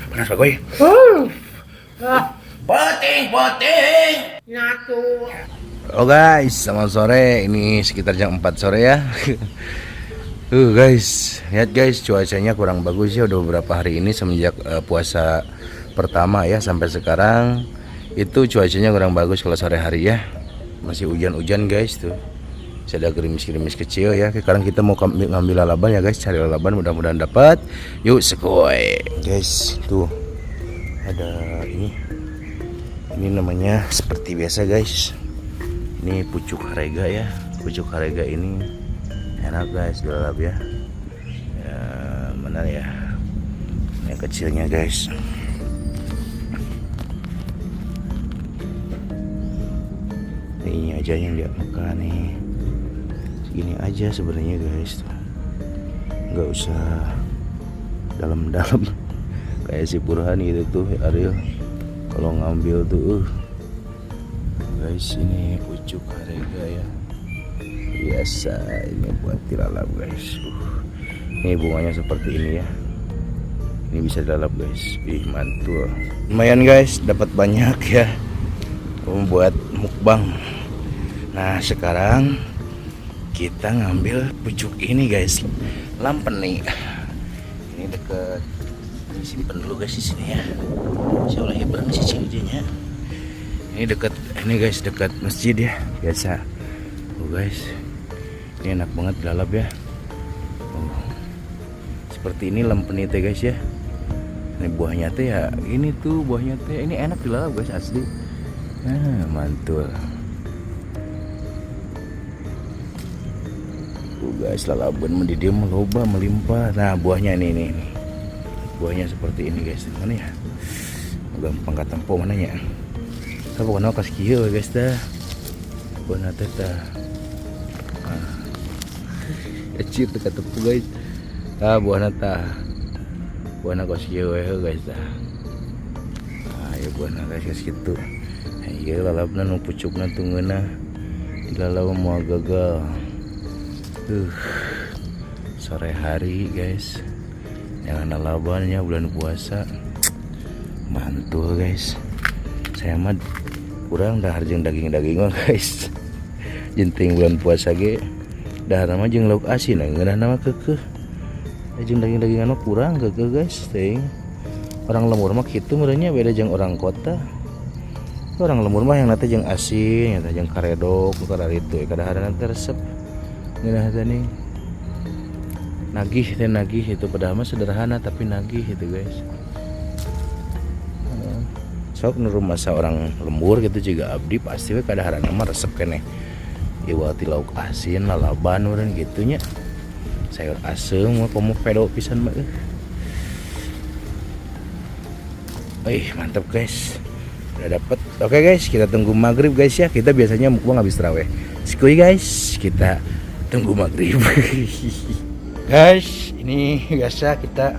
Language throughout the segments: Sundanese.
Panas bagoy. Poting, poting. Nyatu. Oh guys, selamat sore. Ini sekitar jam 4 sore ya. Guys, lihat guys, cuacanya kurang bagus ya udah beberapa hari ini semenjak puasa pertama ya sampai sekarang itu cuacanya kurang bagus kalau sore hari ya. Masih hujan-hujan guys tuh. Masih ada gerimis-gerimis kecil ya. Sekarang kita mau ngambil lalaban ya guys, cari lalaban mudah-mudahan dapat. Yuk sekoy. Guys, tuh ada ini. Ini namanya seperti biasa guys. Ini pucuk harega ya. Pucuk harega ini enak guys dilalap ya. Ya, mana ya? Ini yang kecilnya guys. Ini aja yang dia makan nih. Segini aja sebenarnya guys. Nggak usah dalam-dalam kayak si Burhan gitu tuh Ariel kalau ngambil tuh. Guys, ini pucuk harega ya, biasa ini buat dilalap guys. Ini bunganya seperti ini ya, ini bisa dilalap guys. Ih, mantul, lumayan guys, dapat banyak ya buat mukbang. Nah sekarang kita ngambil pucuk ini guys, lampeni. Ini deket, simpen dulu guys di sini ya. Saya oleh bareng sih cilinya. Ini deket ini guys, dekat masjid ya biasa. Oh guys, ini enak banget dilalap ya. Oh, seperti ini lempeni teh guys ya. Ini buahnya teh ya, ini tuh buahnya teh, ini enak dilalap guys asli. Nah, mantul. Tuh guys, lalaban mendidih meloba melimpah. Nah, buahnya ini, ini. Buahnya seperti ini guys. Mana ya? Gampang katempo mana ya? Tapi pokoknya kasih kieu guys dah. Buahna teh tah. Ah. Kecil teh katempo guys. Ah, buahna tah. Buahna kos kieu we guys dah. Ah, ya buahna guys kos kitu. Ieu lalapna nu pucukna tuh ngeunah. Dilalap moal gagal. Sore hari guys. Jangan lalabannya bulan puasa. Mantul guys. Saya mah kurang dahar jeung daging-daging mah guys. Jenting bulan puasa ge dahar mah jeung lauk asin ngeunah mah keukeuh. Jeung daging-dagingan mah kurang keukeuh guys teuing. Orang lembur mah kitu meureunnya beda jeung orang kota. Orang lembur mah yang nanti jeung asin, yang jeung karedok, nu kararitu kadaharan teh resep. Ngeunah teh nih. Nagih teh nagih itu padahal mah sederhana tapi nagih itu guys. Sok nu masa orang lembur gitu juga abdi pasti we kadaharan mah resep keneh. Iwal ti lauk asin lalaban urang gitu nya. Sayur asem mah komo pedo pisan mah. Ih, mantap guys. Udah dapet. Oke guys, kita tunggu maghrib guys ya. Kita biasanya mukbang habis taraweh. Skuy guys, kita tunggu maghrib. Guys, ini biasa kita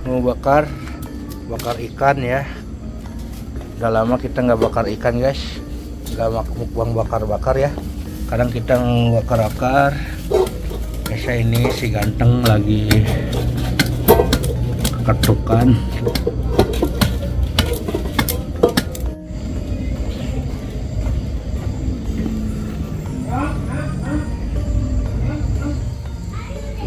mau bakar ikan ya. Udah lama kita nggak bakar ikan guys. Udah lama mukbang bakar-bakar ya. Kadang kita mau bakar-bakar. Biasa ini si ganteng lagi ketukan.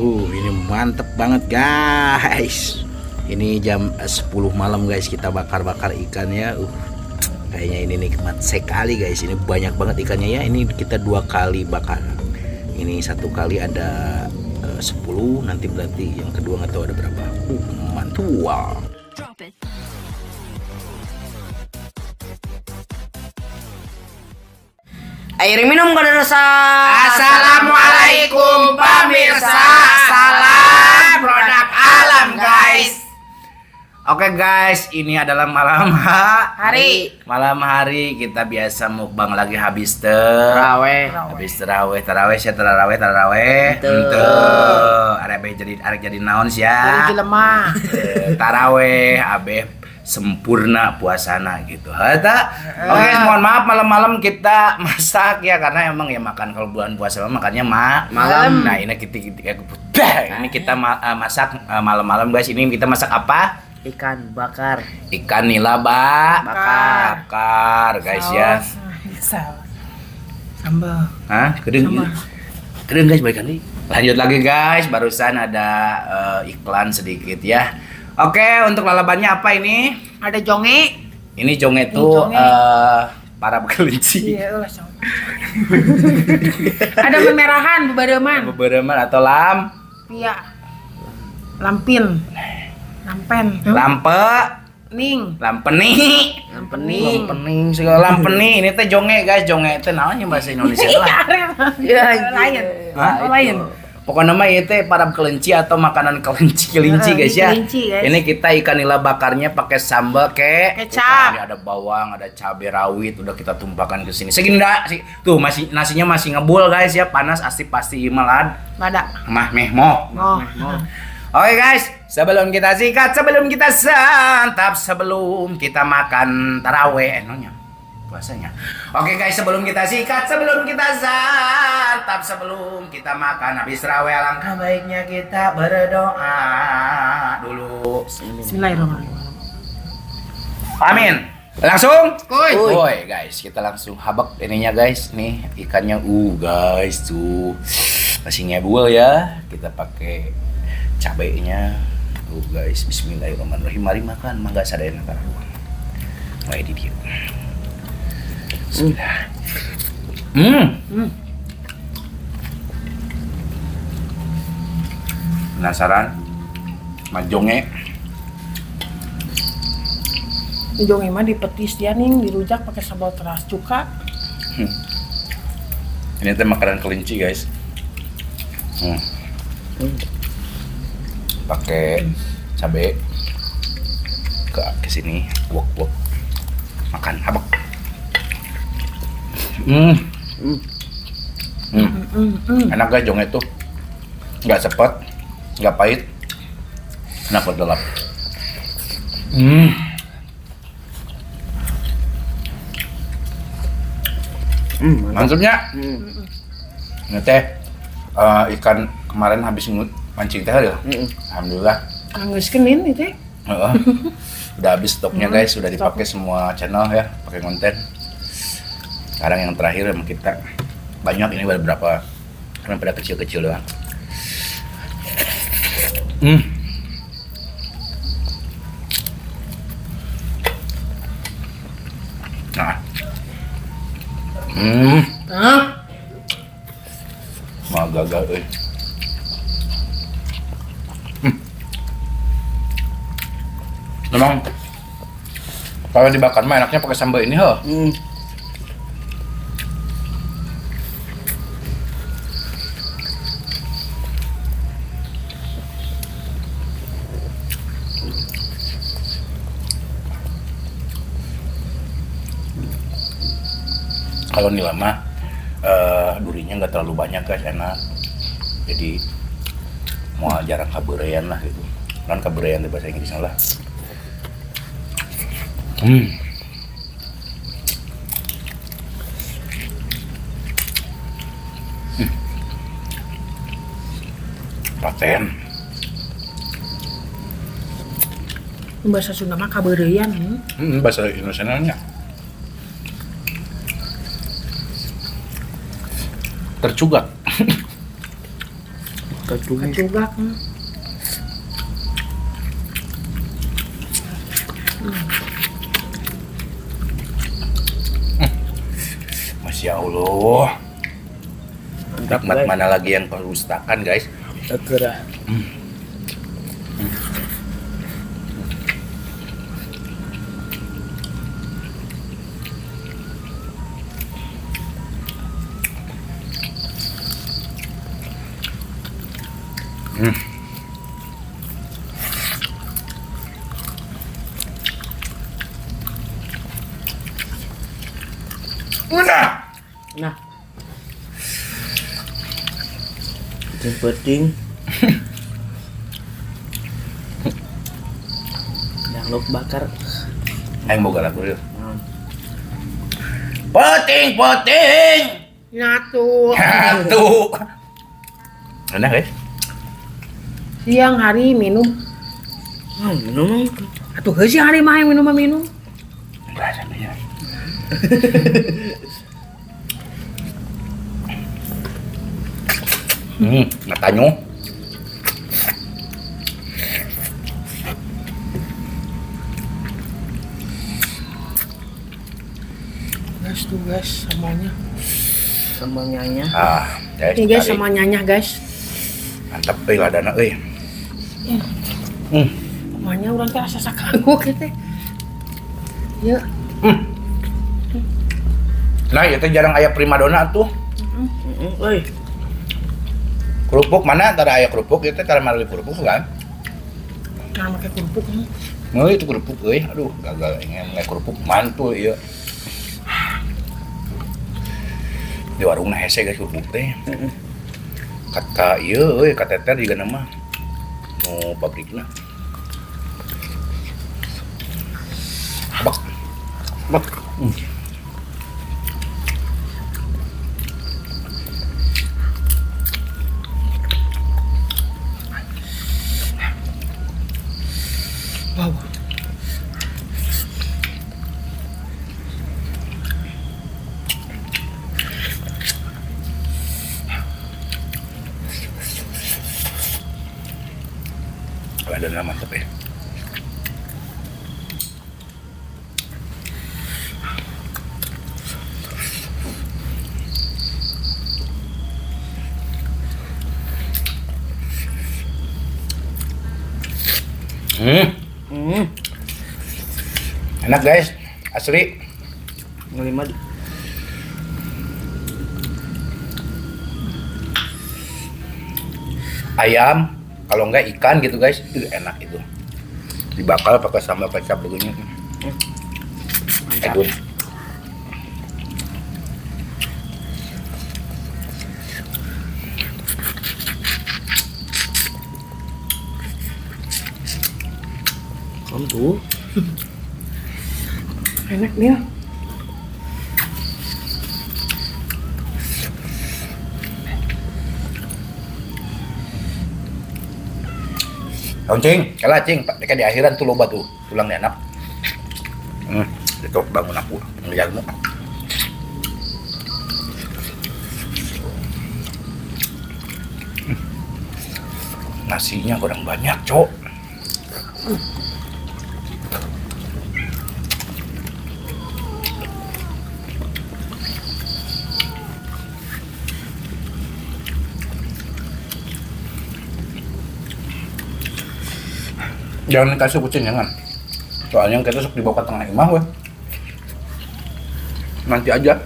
Ini mantep banget guys. Ini jam 10 malam guys, kita bakar-bakar ikan ya. Kayaknya ini nikmat sekali guys. Ini banyak banget ikannya ya. Ini kita 2 kali bakar. Ini 1 kali ada 10, nanti berarti yang kedua nggak tahu ada berapa. Mantul. Drop it. Air minum kada dosa. Assalamualaikum pemirsa. Salam produk alam guys. Oke guys, ini adalah malam Hari. Malam hari kita biasa mukbang lagi habis taraweh. Habis taraweh, taraweh sia taraweh, taraweh. Henteu. Arek be jadi arek jadi naon sia? Jadi jelema. Taraweh, abe Sempurna puasana gitu. Hata. Oke, mohon maaf malam-malam kita masak ya karena emang ya makan kalau bulan puasa mah makannya Malam. Nah, ini kita ini kita masak malam-malam guys. Ini kita masak apa? Ikan bakar. Ikan nila Bakar. bakar guys ya. Saus. Sambal. Hah? Kedeng. Kedeng guys, balikan nih. Lanjut lagi guys, barusan ada iklan sedikit ya. Oke, untuk lalabannya apa ini? Ada jonge. Ini jonge tuh jonge. Para kelinci. Iya, ulah jonge. Ada memerahan, bebareman. Bebereman atau lam, Pia. Lampin. Lampen. lampe, Ning. lampeni. Lampeni. Lampeni segala lampeni. Ini teh jonge guys, jonge teh naonnya bahasa Indonesia lah. Ya, Lain. Hah? Oh, lain. Pokoknya mah itu para kelinci atau makanan kelinci kelinci guys ya. Kelinci, guys. Ini kita ikan nila bakarnya pakai sambal Kecap. Ini ada bawang, ada cabai rawit udah kita tumpahkan ke sini. Segini dah. Tuh masih nasinya masih ngebul guys ya, panas asli pasti imelad. Lada. Mah meh moh. Oh. Oke guys, sebelum kita sikat, sebelum kita santap, sebelum kita makan taraweh, nonya puasanya. Oke guys, sebelum kita sikat, sebelum kita santap, sebelum kita makan habis taraweh, alangkah baiknya kita berdoa dulu. Bismillahirrahmanirrahim. Amin. Langsung? Kuy. Woi guys, kita langsung habak ininya guys. Nih ikannya, guys tuh masih ngebul ya. Kita pakai cabainya. Guys, bismillahirrahmanirrahim. Mari makan, mangga sadayana karawan. Wah, ini dia. Bismillah. Penasaran? Majonge. Jonge mah dipetis dia nih, dirujak pakai sambal teras cuka. Ini teh makanan kelinci guys. Pakai cabe ke sini, wok wok. Makan habek. Enak guys jonge tuh. Nggak sepet, nggak pahit. Enak buat gelap. Mantapnya. Ini teh ikan kemarin habis mancing teh ya. Alhamdulillah. Anggus kenin itu. Heeh. Udah habis stoknya guys, sudah dipakai semua channel ya, pakai konten. Sekarang yang terakhir emang kita banyak ini beberapa karena pada kecil-kecil doang. Nah. Hah? Mah gagal euy. Memang kalau dibakar mah enaknya pakai sambal ini heuh. Kalau nila mah durinya nggak terlalu banyak guys, enak. Jadi mau jarang kaberean lah gitu. Kan kaberean di bahasa Inggrisnya lah. Paten. Bahasa Sunda mah kaberean. Bahasa Indonesia-nya. Tercugak. Tercugak. Masya Allah. Mantap, Nikmat guys. mana lagi yang perustakan guys. Segera. Udah. Nah. Yang penting yang lo bakar. Aing boga lagu ieu. Peting peting. Nyatu. Satu. Enak guys. Siang hari minum. Minum. Atuh heuh siang hari mah yang minum mah minum. Rasanya. Natanyo. Guys tuh guys sambalnya. Sambalnya. Ah, guys. Ini guys tarik. sama nyanyah guys. Mantap euy ladana euy. Kumanya urang teh asa sakanggu teh. Ya. Nah, ieu teh jarang aya primadona tuh. Euy. Kerupuk mana tara aya kerupuk ieu teh tara marali kerupuk kan? Nah, make kerupuk. Meuli itu kerupuk euy. Aduh, gagal ingin nge kerupuk mantul ieu. Di warungna hese guys kerupuk teh. Kata ieu euy, kateter juga nama nu pabrikna. Bak. Bak. Wow. Ladana mantep ya. Enak guys, asli. Ngelima. Ayam, kalau enggak ikan gitu guys, itu enak itu. Dibakar pakai sambal kecap begini. Mantap. Aduh. Kamu tuh. Enak dia. Lonceng, kalah cing, Pak. Mereka di akhiran tuh loba tuh, tulangnya enak. Itu bangun aku, ngeliatmu. Nasinya kurang banyak, cok. Jangan kasih kucing, jangan. Soalnya kita sok dibawa ke tengah imah, weh. Nanti aja.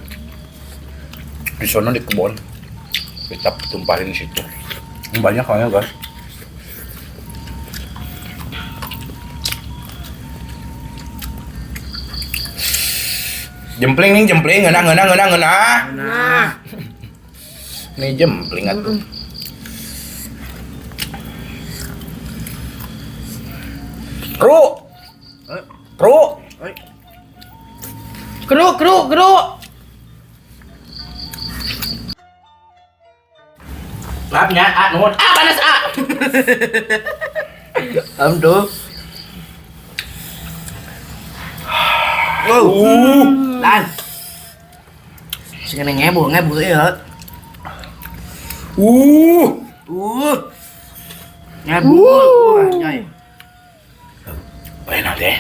Di sono di kebun. Kita tumpahin di situ. Banyak soalnya, guys. Jempling nih, jempling, ngeunah, ngeunah, ngeunah, ngeunah. Nah. Nih jempling atuh. Kru. Kru. Kru, kru, kru. Maafnya, A, nuhun. A, panas, A. Am tuh. Lan. Sing kena ngebu, ngebu ya. Ngebu. Anjay. Enak deh.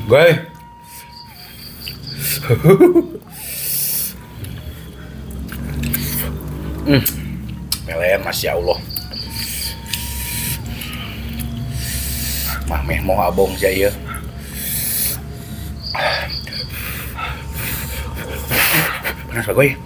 Guys. Melem, Masya Allah. Mah meh mau abong saya. Panas bagoy.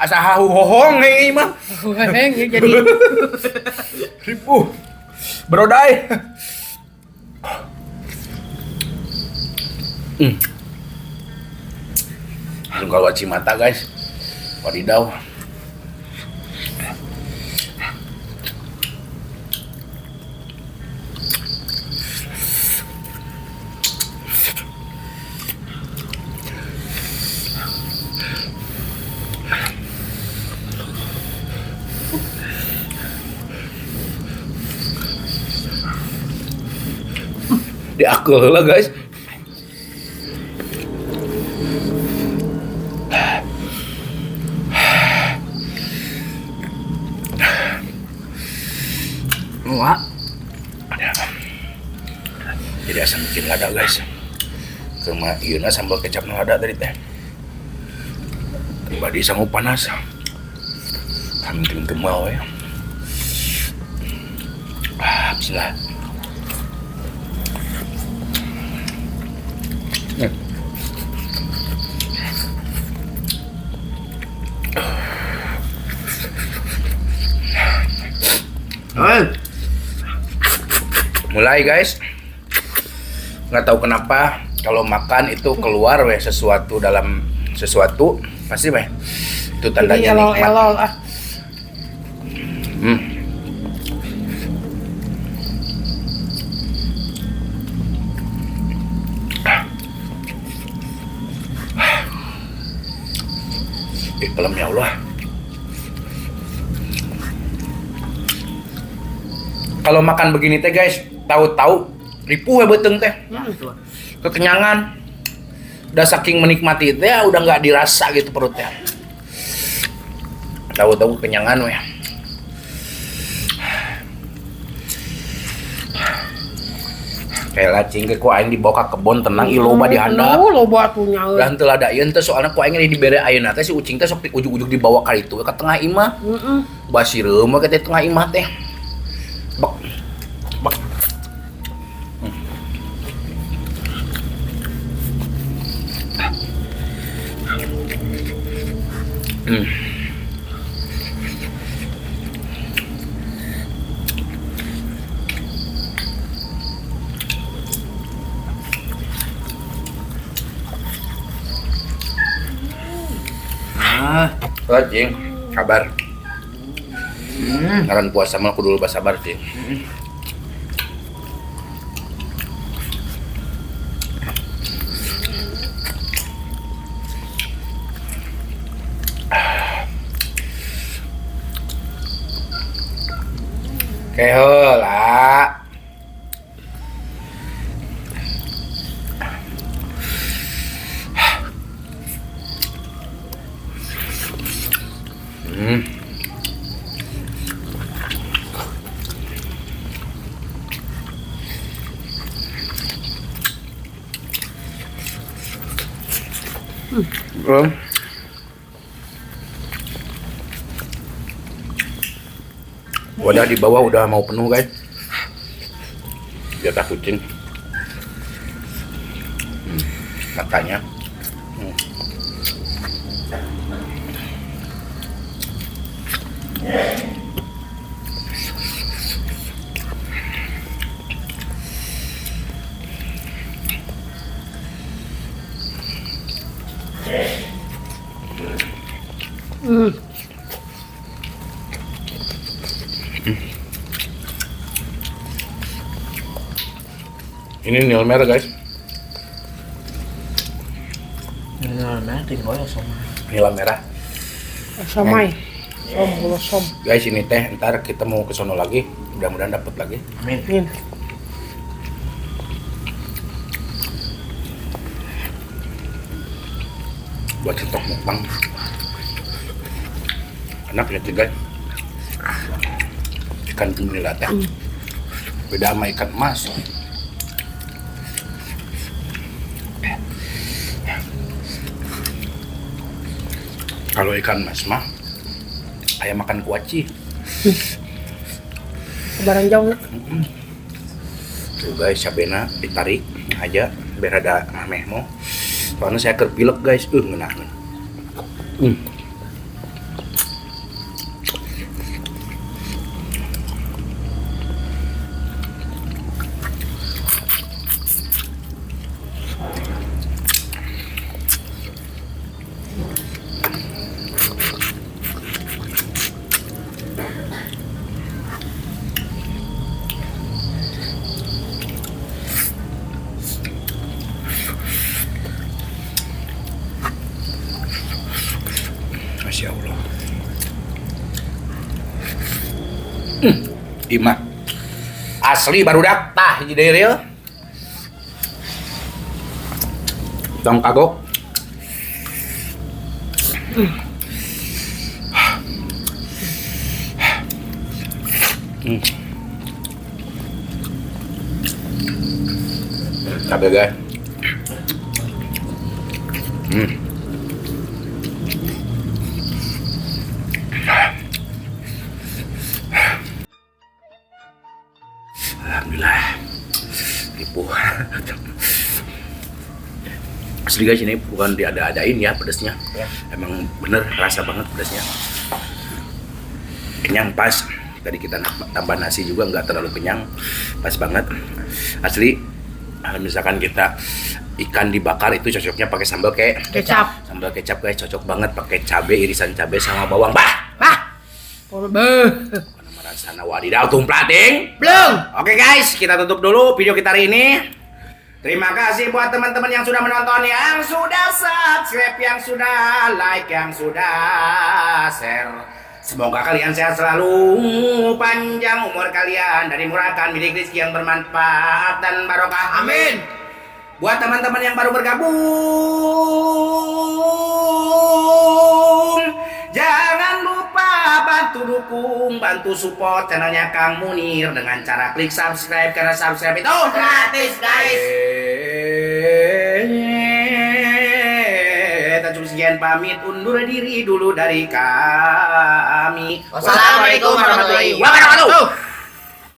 Asa hahu hohong nih mah. Heng ya jadi. Ripuh. Brodai. Langsung kalau mata guys. Wadidaw. Diakul lah guys. Wah. Jadi asam bikin lada guys. Kema ieu sambal kecap lada tadi teh. Pribadi sanggup panas. Kami kemal ya. Ah, bismillah. Mulai guys. Nggak tahu kenapa kalau makan itu keluar weh sesuatu dalam sesuatu pasti weh itu tandanya nikmat. Elol, ah. Pelem ya Allah. Kalau makan begini teh guys, tahu-tahu ripuh ya beteng teh. Kekenyangan. Udah saking menikmati itu ya udah nggak dirasa gitu perutnya. Tahu-tahu kekenyangan weh. Kayak lacing ke ku aing dibawa ka kebon tenang ih loba di handap. Oh, loba atuh nya euy. Lah henteu lada ieu teh soalna ku aing dibere ayeuna teh si ucing teh sok ujug-ujug dibawa ka ditu ka tengah imah. Heeh. Basireum we ka tengah imah teh. Bek. Bek. Cing, kabar. Ngaran puasa mah kudu loba sabar, Cing. Oke, heula. Wadah di bawah udah mau penuh guys. Jatah kucing. Matanya. Ini nil merah guys. Nil merah tinggal ya somai. Nila merah. Somai. Som, gula som. Guys, ini teh ntar kita mau ke sono lagi. Mudah-mudahan dapet lagi. Amin. Amin. Buat cetok mukbang. Enak ya guys. Ikan nila teh. Beda sama ikan emas. Kalau ikan mas mah kayak makan kuaci. Barang jauh. Tuh guys, cabena ditarik aja biar ada ameh mo. Soalnya saya kerpilek guys, ngeunaheun. Masya Allah. Imah. Asli barudak tah hiji deui real. Tong kagok. Cabe guys. Alhamdulillah. Ripuh. Asli guys, ini bukan diada-adain ya pedasnya. Ya. Emang bener rasa banget pedasnya. Kenyang pas. Tadi kita tambah nasi juga nggak terlalu kenyang, pas banget. Asli, kalau misalkan kita ikan dibakar itu cocoknya pakai sambal kayak Kecap. Sambal kecap guys, cocok banget pakai cabe, irisan cabe sama bawang. Bah, Bah. Beuh. Rasana wadidaw tumplating. Belum. Oke guys, kita tutup dulu video kita hari ini. Terima kasih buat teman-teman yang sudah menonton, yang sudah subscribe, yang sudah like, yang sudah share. Semoga kalian sehat selalu, panjang umur kalian, dan dimurahkan milik rezeki yang bermanfaat dan barokah. Amin. Buat teman-teman yang baru bergabung, jangan lupa bantu dukung, bantu support channelnya Kang Munir dengan cara klik subscribe, karena subscribe itu Gratis guys. Cukup sekian, pamit undur diri dulu dari kami. Wassalamualaikum warahmatullahi wabarakatuh.